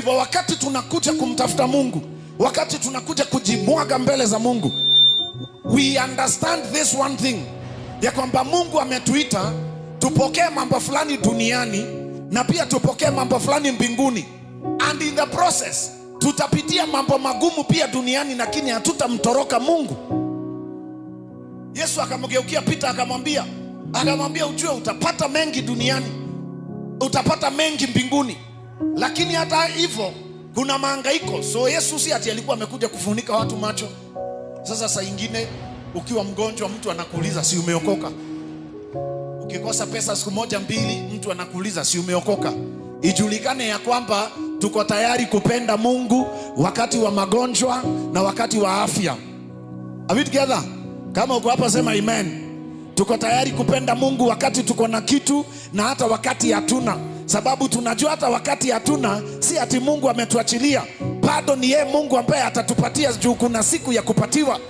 Hivyo wakati tunakuja kumtafuta Mungu, wakati tunakuja kujimwaga mbele za Mungu, we understand this one thing, ya kwamba Mungu ametuita tupokee mambo fulani duniani na pia tupokee mambo fulani mbinguni, and in the process tutapitia mambo magumu pia duniani, lakini hatutamtoroka Mungu. Yesu akamgeukia Pita akamwambia ujue utapata mengi duniani, utapata mengi mbinguni, lakini hata hivyo kuna mahangaiko. So Yesu si ati alikuwa amekuja kufunika watu macho. Sasa saa ingine ukiwa mgonjwa, mtu anakuuliza si umeokoka? Ukikosa pesa siku moja mbili, mtu anakuuliza si umeokoka? Ijulikane ya kwamba tuko tayari kupenda Mungu wakati wa magonjwa na wakati wa afya. Are we together? Kama uko hapa sema amen. Tuko tayari kupenda Mungu wakati tuko na kitu na hata wakati hatuna, sababu tunajua hata wakati hatuna, si ati Mungu ametuachilia, bado ni yeye Mungu ambaye atatupatia, juu kuna siku ya kupatiwa.